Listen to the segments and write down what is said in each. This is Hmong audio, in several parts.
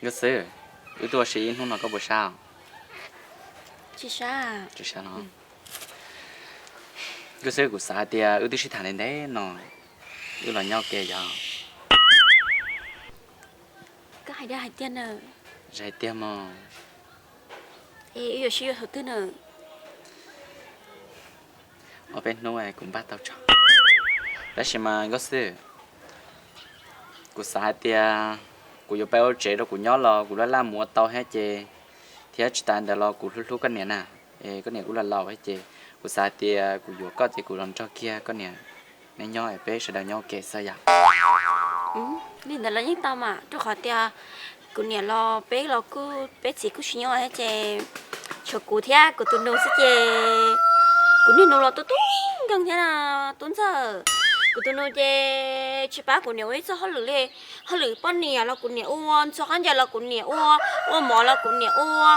Nkauj Xwb, wb tuaj ua si ib hnub no koj puas sab? Tsis sab. Tsis sab no. Nkauj Xwb, kuv xav hais tias wb twb sib tham ntev ntev no, wb los nyob ua ke yog? Koj hais tiag hais tiag na? Hais tiag mog. Es wb yuav sib yuav thaum twg na? Ob peb hnub kuv npaj tau tso. Tab sis mas Nkauj Xwb, kuv xav hais tias kuv yuav pab ua tsev rau kuv nyob los kuv laj laj mus ua tau thiab ces, thiab tsis tas ntawd los kuv hlub hlub koj niam na, es koj niam kuj laus laus thiab ces kuv xav hais tias kuv yuav koj ces kuv los nrog kiag koj niam neb nyob es peb sawv daws nyob ua ke xwb yom. Li ntawd los yeej tau mas, rau qhov tias kuv niam los peb los kuj peb txiv kuj tsis nyob thiab ces tshuav kuv thiab kuv tus nus xwb ces kuv niag nus los tu tu nkeeg thiab na Tub Ntxawg. Kuv tus nus ces tsis pab kuv niam ua ib txoj hauj lwm li, hauj lwm poj niam los kuv niam ua, ntxhua qab ncaws los kuv niam ua, ua mov los kuv niam ua,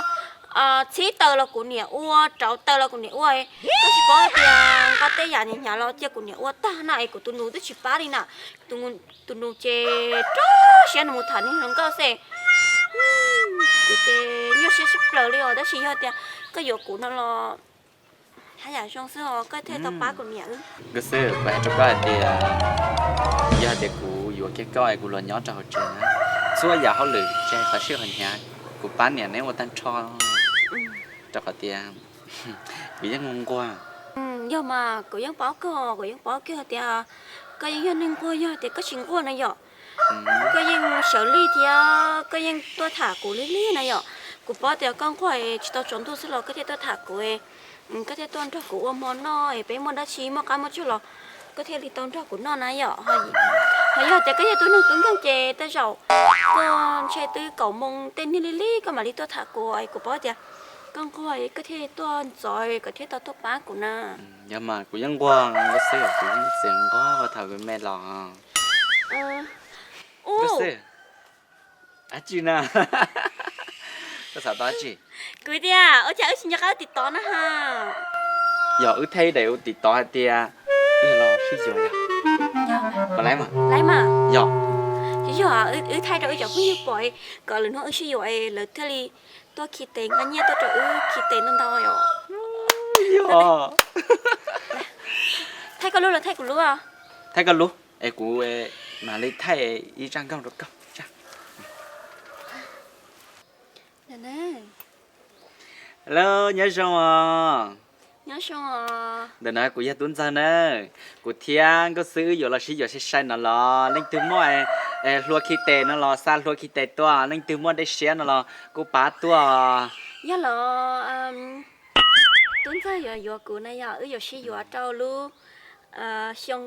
txhib taws los kuv niam ua, rauv taws los kuv niam ua. Koj tsis paub tias nqa tej yam hnyav hnyav los cia kuv niam ua tag na es kuv tus nus twb tsis pab li na. Tus nus ces rau siab nws mus tham niag hluas nkauj xwb. Kuv ces nyuaj siab sib plaws li os, tab sis yog tias koj yuav kuv no los haj yam zoo xwb os, koj thiaj tau pab kuv niam wb. Nkauj Xwb, kuv hais rau koj hais tias, yog hais tias kuv yuav kiag koj es kuv los nyob rau hauv tsev na, txhua yam hauj lwm tsis hais qhov siab qhov hnyav, kuv pab niam neb ua tag nrho, rau qhov tias kuv yeej nquag. Yog mas, kuv yeej paub kawg, kuv yeej paub kawg tias koj yeej yog neeg nquag, yog tias koj tsis nquag na yom, koj yeej sawv lig thiab koj yeej tuaj tham kuv lig lig na yom. Kuv paub tias koj nquag tsis tau tsaus ntuj xwb los koj thiaj tuaj tham kuv, koj thiaj tuaj nrog kuv ua hmo noj es peb muaj dab tsi muaj qab muaj tsug los koj thiaj li tau nrog kuv noj na yom. Ho yog tias koj yog tus neeg tub nkeeg ces tej zaum koj ntshe twb kaum moo tej niag lig lig koj mam li tuaj tham kuv, kuv paub tias koj nquag koj thiaj tuaj ntxov kom thiaj tau tuaj pab kuv na. Yog mas, kuv yeej nquag, Nkauj Xwb, kuv yeej txiv nquag thaum me me los. Nkauj Xwb, dab tsi na? Koj xav tau dab tsi? Kuv tias ua cas wb tsis nco qab ua tiv tov na ha? Yog wb thaij daim ua tiv tov hais tias wb los sib yuav yog? Puas laib mas? Laib mas. Yog. Yog, wb thaij rau wb cov phooj ywg pom kom lwm hnub wb sib yuav es lawv thiaj li tuaj khi tes nqa nyiaj tuaj rau wb khi tes ntau ntau yom. Yog. Thaij koj lub los thaij kuv lub? Thaij koj lub es kuv mam li thaij ib zaj nkauj rau koj. Hello, nyob zoo os. Ntawm no kuv yog Tub Ntxawg na. Kuv thiab Nkauj Xwb wb yuav los sib yuav sai sai no los leej twg muaj hlua khi tes no los xa hlua khi tes tuaj, leej twg muaj dej siab no los kuj pab tuaj. Yog los Tub Ntxawg yuav yuav kuv na yog wb yuav sib yuav rau lub xyoo,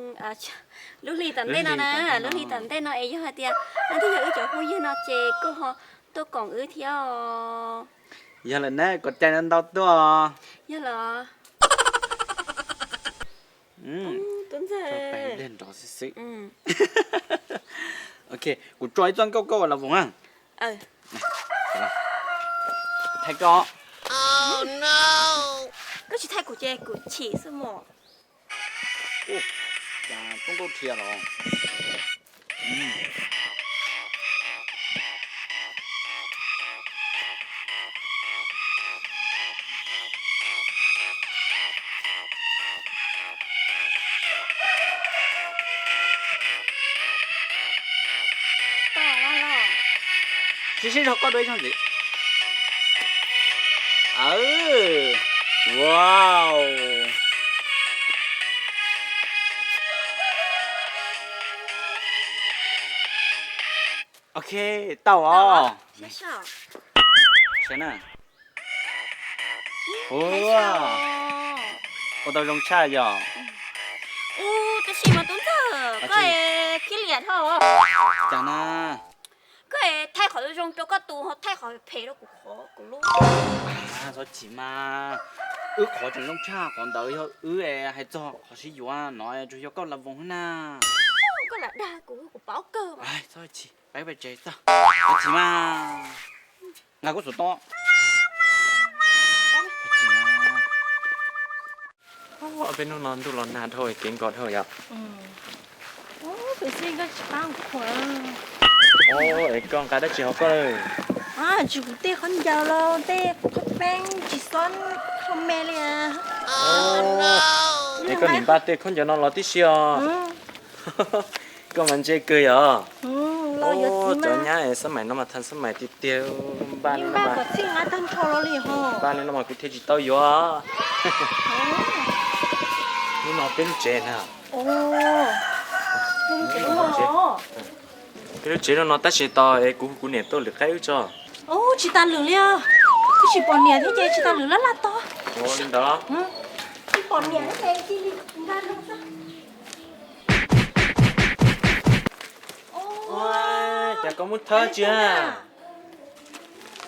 lub hli tom ntej no na, lub hli tom ntej no es yog hais tias leej twg yog wb cov phooj ywg no ces kuj ho tuaj koom wb thiab os. Yog lawm na, kom cai ntau ntau tuaj. Yog los. Tub Ntxawg, nrov xwb xwb. Ok, kuv tso ib txoj nkauj koj ua las voos na. Thaij koj. Koj tsis thaij kuv ces kuv chim xwb mos. Cas tub nkauj rhiav los. Sib sib zog koj dua ib zaug ntxiv. Wow. Ok, tau os. Saib na. Ua tau zoo tshaj yog. Tab sis mas Tub Ntxawg, koj khib liam dhau. Cas na? Koj thaij qhov zoo rau koj tus, ho thaij qhov phem rau kuv qhov kuv lub. Txhob chim mas, wb qhov tseem zoo tshaj qhov ntawd yog wb hais txog qhov sib yuav no, tsuas yog koj las voos na. Koj lam dag kuv, kuv paub kawg. Txhob chim, peb pem tsev txog. Txhob chim mas. Nqa kuv xov tooj. Peb hnub no ntuj los nag dhau kev nkaus dhau yom. Tus xib koj tsis pab kuv qhuas. Es koj nqa dab tsi hauv koj? Tsis kuv tej khaub ncaws los tej khaub peeb tsis xob kho me li. Es koj nim npaj tej khaub ncaws no los tib si os. Koj mas ntse kawg yom. Cov nyab es xab mais no mas thas xab mais tiag tiag, npaj kom txhij nqa tag nrho los li ho. Npaj li no mas kuv thiaj tsis tau yuav. Hnub no peb lub tsev na. Peb lub tsev no tab sis tos es kuv hu kuv niam tuaj lwm qaib wb tso. Tsis tas lwm li os. Twb tsis pom niam thiab ces tsis tas lwm laj laj tos. Ua li ntawd. Tsis pom niam ces cia li nqa loo xwb. Cas koj muab thawb tsi na?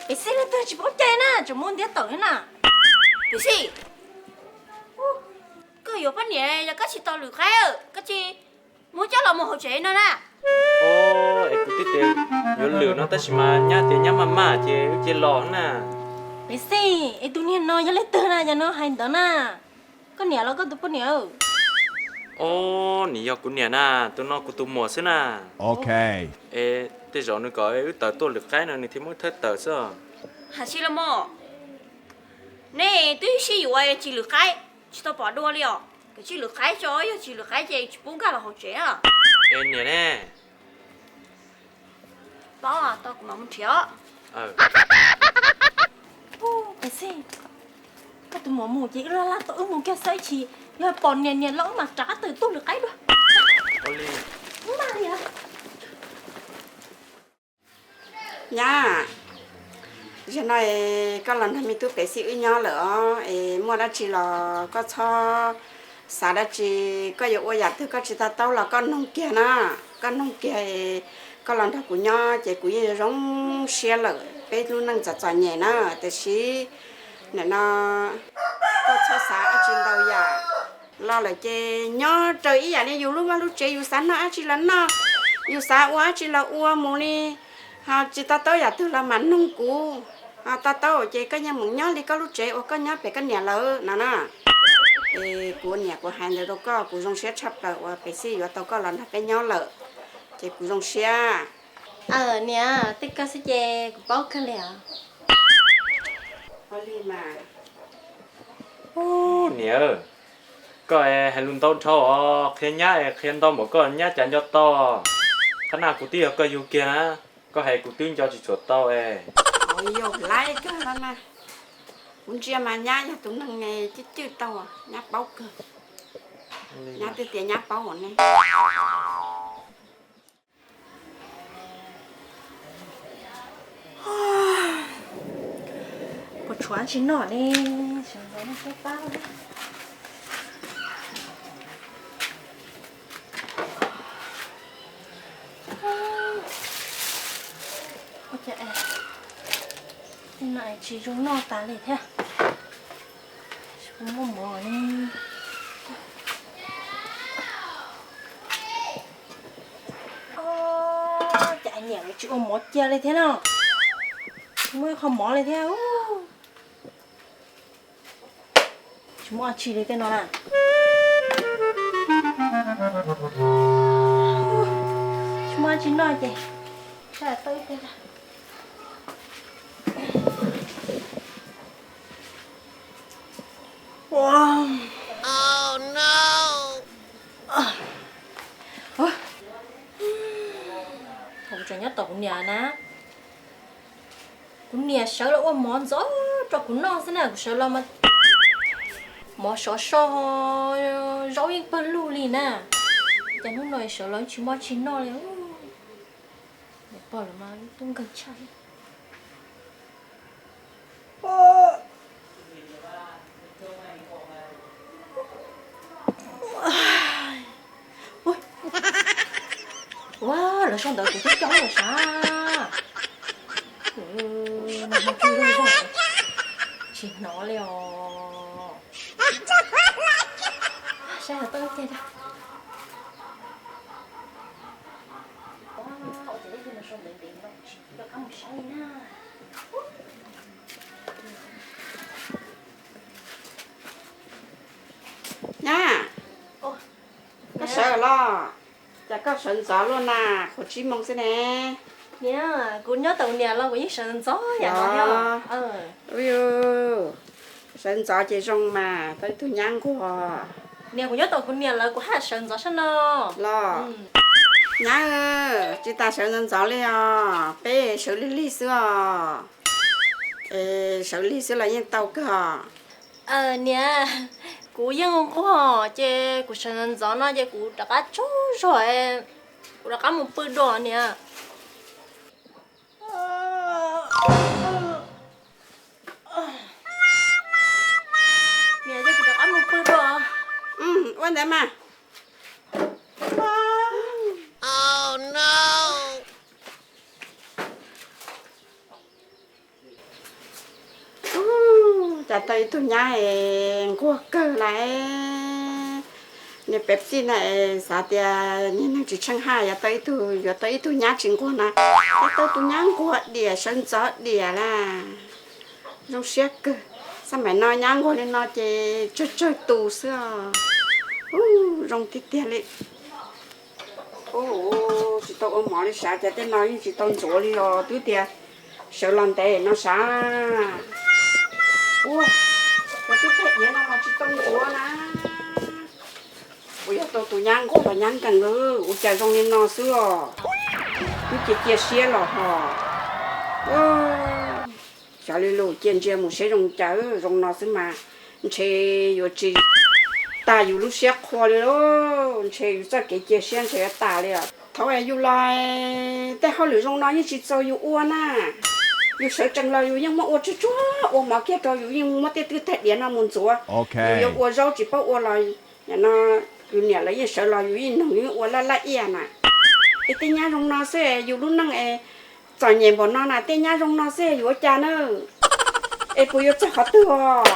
Pem xij leej twg tsis paub cai na, tseem muab ntiab tawm thiab na. Pem xij, koj yuav poj niam yog koj tsis tos lwm qaib, koj tsis muab coj los mus hauv tsev no na. Es kuv twb tias yuav lwm no tab sis mas nyab tias nyab maj maj ces wb cia los na. Pem xij, es tus niag no yog leej twg na, yog no hais ntawd na? Koj niam los koj tus poj niam? Ov, nws yog kuv niam na, tus no kuv tus muam xwb na. Es tej zaum nws kom wb tawm tuaj lwm qaib no nws thiaj muab thawb tawm xwb. Hais tsis los mas, nej twb sib yuav tsis lwm qaib, tsis tau pom dua li os. Kav tsij lwm qaib tso, yog tsis lwm qaib ces tsis pub nkag los hauv tsev. Es niam ne? Paub tau kuv mam mus nrhiav. Pem xij, koj tus muam mus ces wb laj laj tos wb mus kiag xwb, ib chim yog pom niam niam los wb mam rov qab tawm tuaj lwm qaib dua. Nyab, zaum no koj los nrog me tub Pem Xij wb nyob lawm os, es muaj dab tsi los koj txhob xav dab tsi, koj yuav ua yam twg koj tsis to taub los koj noog kiag na, koj noog kiag, koj los nrog kuv nyob ces kuv yeej zoo siab lawm, peb lub neej txom txom nyem na, tiam sis nim no koj txhob xav dab tsi ntau yam. Los lawm ces nyob raws ib yam li yus lub vaj lub tsev, yus xav noj dab tsi los noj, yus xav ua dab tsi los ua mus li, ho tsis to taub yam twg los mam noog kuv, ho to taub ces koj yeej mus nyob li koj lub tsev uas koj nyob pem koj niam lawm no na. Es kuv niam kuv hais ntawd rau koj, kuv zoo siab tshaj plaws uas Pem Xij yuav tau koj los nrog peb nyob lawm, ces kuv zoo siab. Niam, tej koj xwb ces kuv paub kawg li os. Niam, koj hais lus ntau dhau os, qhia nyab es qhia ntau npaum koj nyab cas nco tau. Qhab na kuv twb yog koj yug kiag na, koj hais kuv twb nco tsis txhuam tau es. Yog laiv kawg no na, kuv ntsia mas nyab yog tus neeg cwj cwj tau, nyab paub kawg. Nyab twb tias nyab paub ne. Puas tshuav tsis noj ne, sawv ntxov noj peb pab. Ua cas no tsis zoo noj tas li thiab. Muaj mov li. Cas niam tsis ua mov cia li thiab no? Tsis muaj ib qho mov li thiab. Tsis muaj dab tsi li tej no na. Tsis muaj dab tsi noj ces saib tau ib pliag. Kuv tseem nyob tom kuv niam na. Kuv niam sawv los ua mov ntxov rau kuv noj xwb na, kuv sawv los mas mov sov so, zaub yeej pawg lug li na. Cas hnub no sawv los tsis muaj tsis noj li. Niam pog lawv mas tub nkeeg tshaj. Ua, lawv sau ntawv kuv twb coob lawm sav. Tsis hnov li os. Saib ho tau ib teg. Ua, ua cas leej twg mas sau ntawv ntev no tsis rov qab mus saib li na. Nyab, koj sawv los? Cas koj sawv ntxov luaj na, qhuav tsib moos xwb ne. Niam, kuv nyob tau niam los kuv yeej sawv ntxov yam no thiab. Sawv ntxov ces zoo mas tau ib tug nyab nquag. Niam, kuv nyob tau kuv niam lawv kuv haj sawv ntxov sab no. Los, nyab, tsis tas sawv ntxov ntxov li os, peb sawv lig lig xwb os. Es sawv lig xwb los yeej tau kawg os. Niam, kuv yeej nquag ces kuv sawv ntxov ntxov no ces kuv rov qab tsaug zog, kuv rov qab mus pw dua niam. Niam, kuv rov qab mus pw dua. Ua ntawd mas. Cas tau ib tug nyab es nquag kawg lawm. Niag Pepsi na es xav tias niag neeg tsis tsheej haj yuav tau ib tug, yuav tau ib tug nyab tsis nquag na, tau tus nyab nquag diam sawv ntxov diam lawm. Zoo siab kawg, xab maim no nyab nquag li no ces tsawg tsawg tus xwb os. Zoo tiag tiag li. Tsis tau ua mov li sav, cas tej no yeej tsis tau ntxuav li os, twb tias sawv los ntev no sav. Ua, cov tub thaij diav no los tsis tau ntxuav na. Ua yog tau tus nyab nquag los nyab nkees lawm, ua cas zoo li no xwb os. Twb cia cia siab los ho. Xyov li lus, cia ntsia mus seb zoo cas, zoo no xwb mas ntshe yuav tsis tag yus lub siab qhua li lauj, ntshe yus txoj kev cia siab ntshe yuav tas li os. Thaum yus los tej hauj lwm zoo no yeej tsis txaus yus ua na. Yus sawv tsees los yus yeej muab ua tsuag tsuag, ua mov kiag rau yus yeej muab tej tub thaij diav no mus ntxuav. Yus yuav ua zaub tsis paub ua los, no yus niam lawv yeej sawv los yus yeej noog, yus yeej ua laj laj iaj na. Es tej nyab zoo no xwb yus lub neej es txom nyem npaum no na, tej nyab zoo no xwb yuav ua cas na. Es puas yuav txog qhov twg os?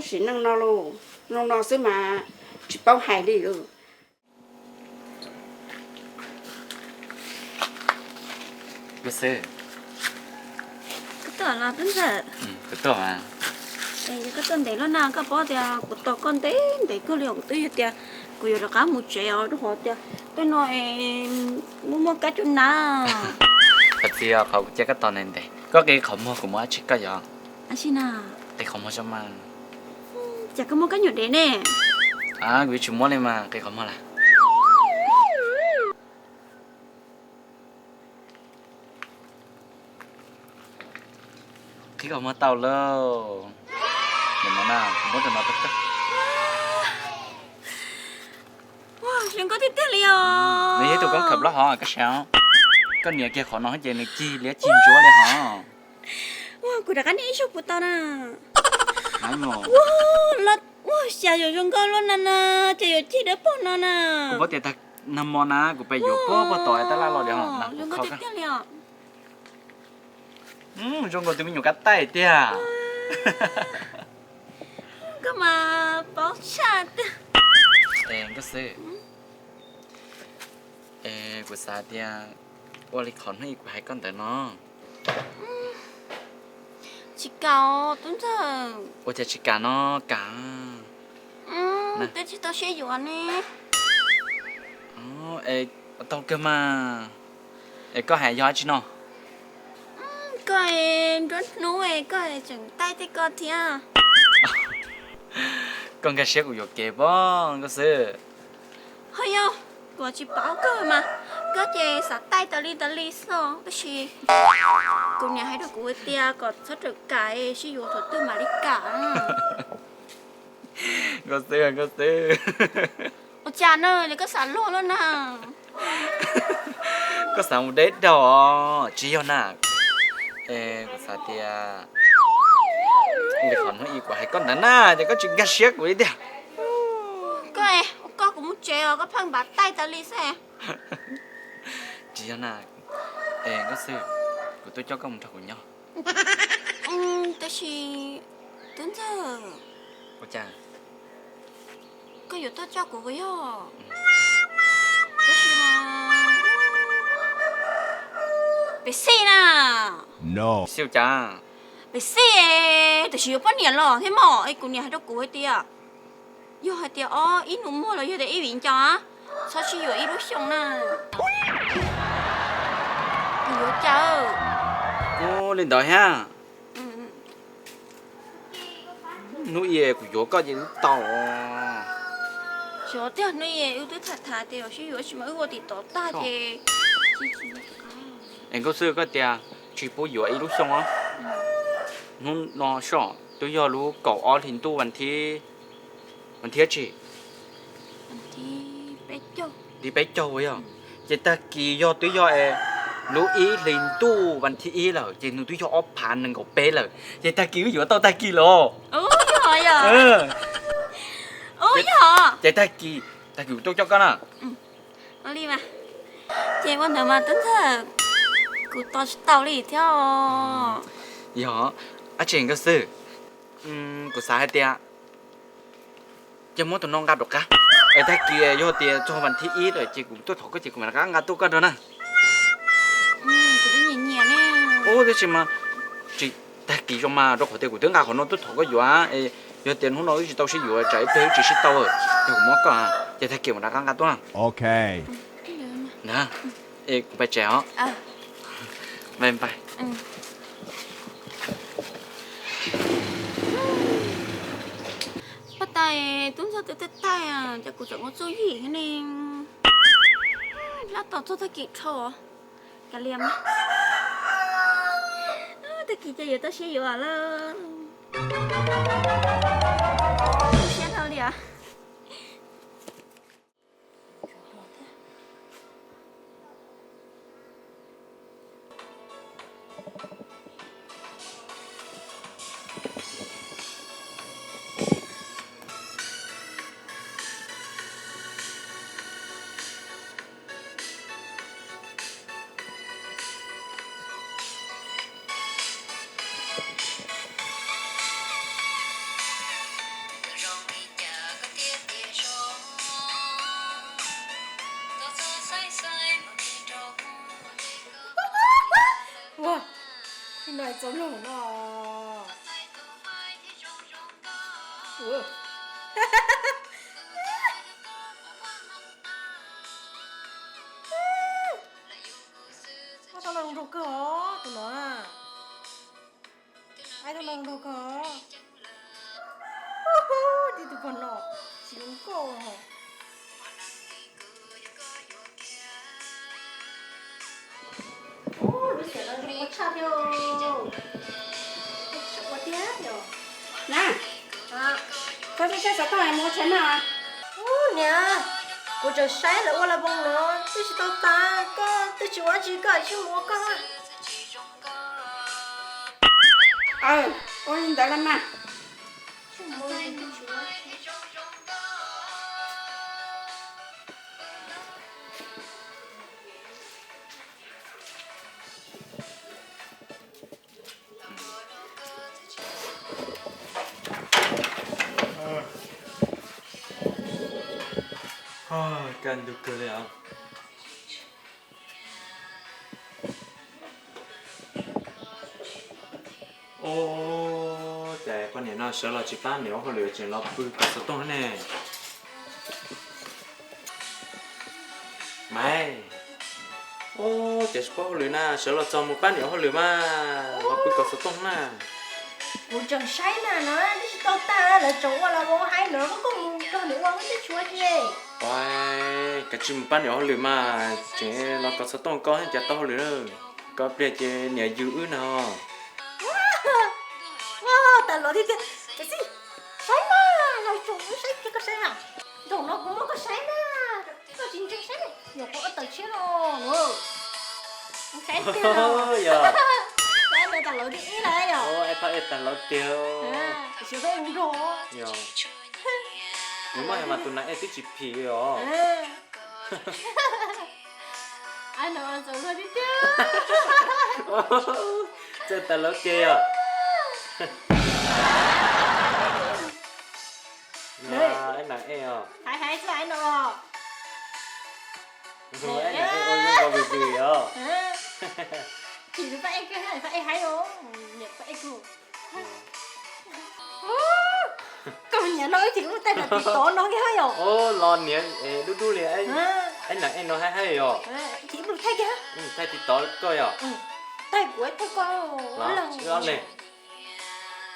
Sim neej no los zoo no xwb mas tsis paub hais li. Koj tuaj los tub ntxawm? Koj tuaj ntev lawm na, koj paub tias kuv tos koj ntev ntev kawg li os, kuv twb yog tias kuv yuav rov qab mus tsev os, rau qhov tias tej no es muaj muaj kab cub na. Qhov txiv, qhov kuv cia koj tos ntev ntev, koj qi qhov muag kuv muab dab tsi koj yog? Qi qhov muag zoj mas. Cas koj muab kab nyuam dev ne? Kuv yuav tsis muab li mas, qi qhov muag lawm. Qhib qhov muag tau lauj. Nim no na, kuv muab tus no rau koj. Zoo nkauj tiag tiag li os. Nws yog ib tug koob khaws plaub hov koj saib. Koj nias kiag qhov no ces nws cig liab cig ntsuav li hov. Kuv rov qab nias ib zaug puas tau na? Ua, xya yuav zoo nkauj luaj na na, ces yuav cig dawb paug no na. Kuv paub tias tag nag hmo na kuv pais yuav puag puag tom tab laj los li. Zoo nkauj tiag tiag li os. Zoo nkaus tus me nyuam kab taij tiag. Koj mas paub tshaj tiag. Es Nkauj Xwb, es kuv xav tias ua li qhov hnub ib kuv hais koj ntawd no. Tsis kam, tub ntxawg. Ua cas tsis kam no, kam. Twb tsis tau siab yuav ne. Es tau kawg mas. Es koj hais yog dab tsi no? Koj nruab hnub es koj tseem taij tej ko thiab. Koj nkag siab kuv yuam kev pob Nkauj Xwb. Ho yog, kuv tsis paub kawg mas, koj ces xav taij tas li tas li xwb, tab sis kuv niam hais rau kuv tias kom txhob rawm kam, sib yuav thaum twg mam li kam. Nkauj Xwb, Nkauj Xwb. Ua cas na, koj xav luag lawm na? Koj xav mus deb daug os, tsis yog na. Es kuv xav tias li qhov hnub ib kuv hais koj ntawd na, ces koj tsis nkag siab kuv li tiag. Koj, koj, kuv mus tsev os, koj pheej npav taij tas li xwb. Tsis yog na. Es Nkauj Xwb, kuv tuaj coj koj mus nrog kuv nyob. Tab sis, tub ntxawg, ua cas? Koj yuav tuaj coj kuv puas yog? Tab sis mas, pem xij na. Xij ua cas? Pem xij, tab sis yuav poj niam los thiab mog, es kuv niam hais rau kuv hais tias, yog hais tias ob ib nus muag los yog tias ib viv ncaus, txhob sib yuav ib lub xyoo na. Yuav cas? Ua li ntawd thiab. Hnub ib kuv yuav koj ces wb tau. Xyov tiag, hnub ib wb twb tham tham tias yuav sib yuav, tsis mas wb ua tim tov tag ces. Es Nkauj Xwb, koj tias tsis pub yuav ib lub xyoo os. Hnub no soj twb yog lub kaum ob hli ntuj vas thib, vas thib dab tsi? Thib peb caug yog. Ces tag kis yog twb yog es lub ib hli ntuj vas thib ib lawm ces nws twb yog ob phav nees nkaum peb lawm. Ces tag kis wb yuav tau tag kis los. Ces tag kis, tag kis kuv tuaj coj koj na. Ces ua ntawd mas Tub Ntxawg, kuv tos tsis tau li thiab. Yog, ab tsi Nkauj Xwb, kuv xav hais tias cia muab tus no nqa rov qab. Es tag kis yog tias txog vas thib ib lawm ces kuv tuaj thov koj ces kuv mam rov qab nqa tuaj koj nrog na. Ub, tab sis mas tsis, tag kis zoo mas rau qhov tias kuv twb nqa qhov no tuaj thov koj yuav, es yog tias hnub no wb tsis tau sib yuav tsam ib pliag wb tsis sib tau, yog kuv muab koj, ces tag kis mam rov qab nqa tuaj. Ok. Na, es kuv pais tsev os. Bye bye. Paj tais Tub Ntxawg twb taij taij, ces kuv tseem ua txuj yim thiab ne. Lab tau txog tag kis dhau. Kav liam mas, tag kis ces yuav tau sib yuav lawm. Siab dhau li os. Ua, no txaus log no. Ua tau no zoo kawg os tus no. Aib, tau no zoo kawg os. Tib tug pog no, tsis zoo nkauj. Ub, lub xiam no zoo ua tshaj thiab. Ua tiag yog. Na, koj saib saib xov tooj mus ua tshais noj. Ub niam, kuv tseem saib lawv ua las voos no twb tsis tau tas, koj twb tsis ua dab tsi koj tsis mus ua koj. Aw, ua li ntawd los mas. Kaj ntug kawg li os. Ub, cas poj niam no sawv los tsis pab niam ua hauj lwm tseem los pw kov xov tooj ne. Maiv, ub, cas tsis pab hauj lwm na, sawv los txog mus pab niam ua hauj lwm mas los pw kov xov tooj na. Kuv tseem saib na no twb tsis tau tag, lawv tseem ua las voos haib no, koj mus nrog nws ua twb tsis ua li. Ua, kav tsij mus pab niam ua hauj lwm mas, tseem los kov xov tooj koj cas tau hauj lwm na. Koj pliag ces niam yws wb no. Ua, tas los tiag tiag. Saib na, los tseem saib kiag koj saib na. Zaum no kuv muab koj saib na, koj tsis ntseeg saib na, nyuam qhuav ua tawm tshiab los. Saib tiag, yog, saib tas laus tiag ib lawm yog. Phab ej tas laus tiag. Siab peb mus nrog. Yog, nws muab hais mas tus nas ej twb tsis phim os. Aib no txaus luag tiag tiag. Txawj tas laus tiag yog. Aib nas ej os. Hais hais txog aib no. Aib nas ej ua zoo nkaus vim vim os. Phim pab ej kawg, pab ej haib os. Niam pab ej kawg. Koj niam no wb ces wb taij nram tiv tov no kiag yom. Los niam dub dub li, aib nas ej no haib haib yom. Ces wb Thaij kiag. Thaij TikTok koj yom? Thaij kuv thaij koj. Los, wb ob leeg.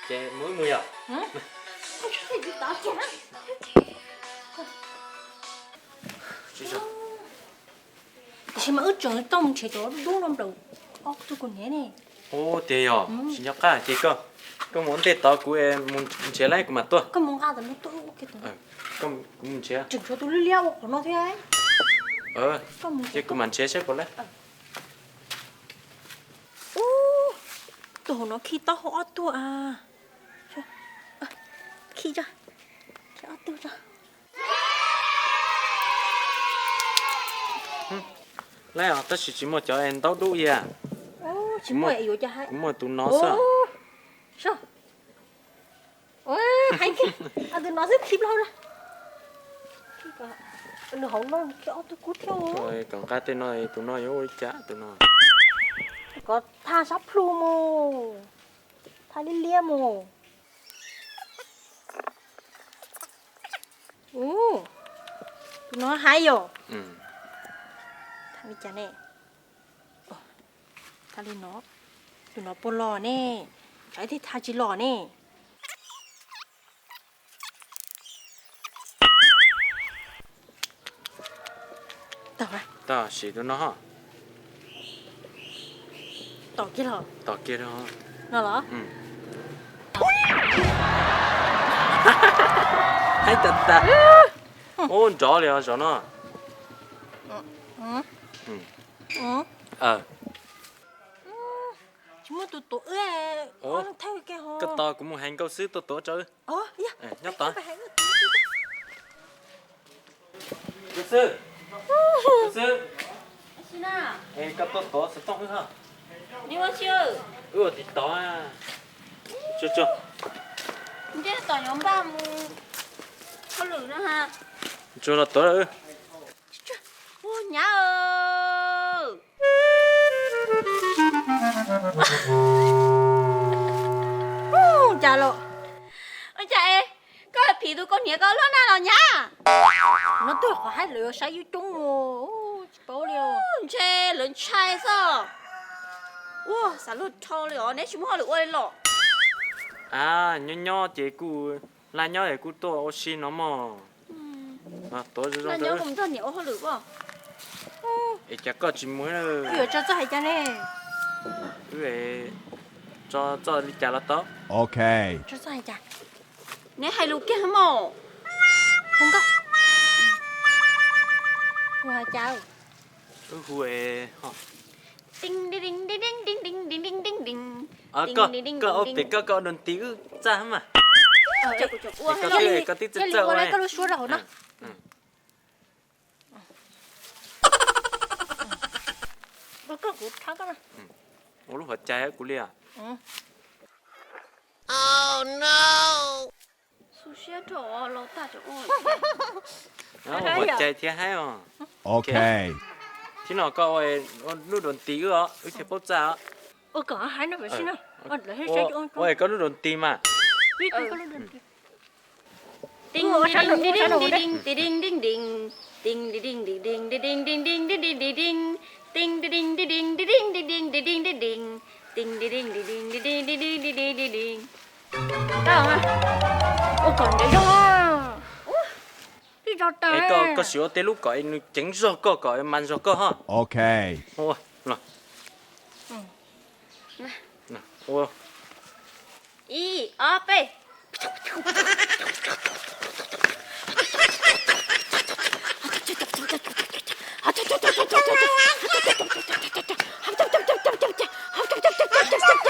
Ces mus wb mus yom? Tiam sis mas wb tseem tau mus nrhiav cov dub no nplaum ob tug kuv niam ne. Ua tiag yog tsis nco qab ces koj, koj mus ua ntej tod kuv mus nrhiav lawm kuv mam tuaj. Koj mus nqa tom no tuaj. Kuv mus nrhiav. Tseem tshuav tus liab liab ua qhov no thiab. Ces kuv mam nrhiav saib puas lawm. Ub, tus hauv no khi taub hau ob tug a. Khi tso, khi ob tug tso. Laib os, tab sis tsis muaj cov ntaub dub ib yam. Tsis muaj, kuv muaj tus no xwb. Tus no xwb khi plaub na. Nws hauv no khi ob tug kub thiab. Kom nqa tej no, tus no yuav ua li cas tus no? Kom tha sab plhu mus, tha liab liab mus. Tus no haib yom. Tha li cas ne? Tha li no. Tus no puas los ne? Tsam ib teg tha tsis los ne. Tau, siv tus no ho. Tom kiag los. Tom kiag no. No los? Haib tas tas. Ub, nrov li os zov no. Tsis muaj tus tuav wb. Koj tos kuv mus hais nkauj xwb tuaj tuav rau wb. Nyob tod. Tus xwb, tus xwb, es koj tuaj tuav xov tooj wb ho. Wb ua tib tod. Tsuag tsuag. Tsuag los tuav wb. Nyab, cas los, cas es koj phim tus koj niam koj lub naj los nyab? No twb qhov haib lawv yuav saib yus coob, tsis paub li. Ntshe lawv ntshai xwb. Ua xav luag dhau li os, neb tsis muaj hauj lwm ua li los? A, nyob nyob ces kuj laj nyob es kuj tuaj ua si no mog. Tuav zoo zoo rau wb. Es cas koj tsis mus? Wb yuav tso txoj hais cas ne? Wb tso txoj li cas los tau. Ok. Tso txoj hais cas? Neb hais lus kiag mog. Hu nkauj. Hu hais cas? Wb hu es ho. Koj ua pem koj, koj ua doo tis wb txaj mas. Koj twb txawj txawj ua. Ua lub hov cai kuv li os. Xu siab rau los tag. Ua hov cai thiab haib os. Ok. Thib no koj ua lub doo tis wb os, wb thiaj paub txaj os. Ua es koj lub doo tis mas. Ua kom ntev zog. Es koj, koj sim ua tej lub kom nws ceev zog koj, kom mas zog koj ho. Ok. Ua, ua. Ib, ob, peb.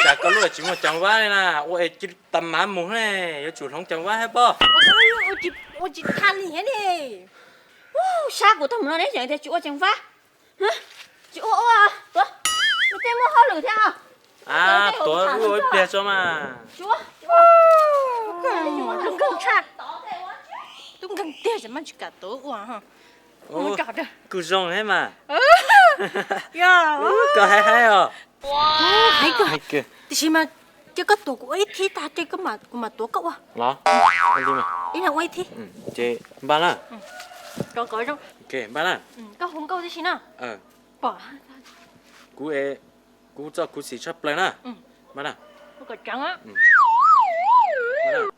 Cas koj lub tsis muaj ceev vab li na, ua es cia li tas mav mus ne, yuav tsum hloov ceev vab thiab pob. Ua tsis tha li thiab ne. Sab kuv tag mus no neb tseem tias tsis ua ceev vab. Tsis ua ua, tuav, nws tej muaj hauj lwm thiab. Tuav ua ib pliag tso mas. Tub nkeeg tiag ces mas tsis kam tuav ua. Kuj zoo thiab mas. Koj haib haib os. Tiam sis mas cia koj tuav kuv ua ib thib tag ces kuv mam tuav koj ua. Los, ib leeg ua ib thib. Ces npaj na. Npaj na. Koj hu nkauj tib si na. Kuv, kuv txoj khuv xim tshaj plaws na.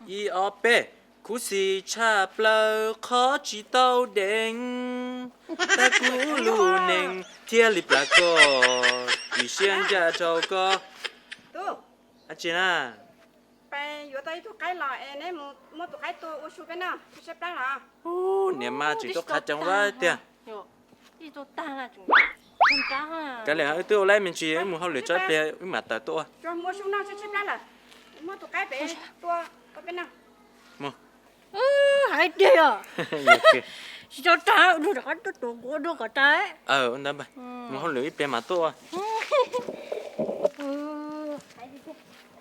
Ib ob peb. Khuv xim tshaj plaws qhov tsis tau deev, tag kuv lub neej thiaj li plam koj, vim siab ncaj rau koj. Ab tsi na. Yuav tau ib tug qaib los es neb mus muab tus qaib tua ua su peb noj, tshaib tshaib plab los. Niam mas tseem tuaj qhav coob ua tiag. Kav liam, wb twb ua lawm me ntsis, wb mus hauj lwm tso ib pliag wb mam tawm tuaj ua. Muab tus qaib pem tua peb noj. Hais tiag yog. Tsis tau tag, rov qab tuaj tua kuv ua dua kom tag. Mus hauj lwm ib pliag mam tuaj ua.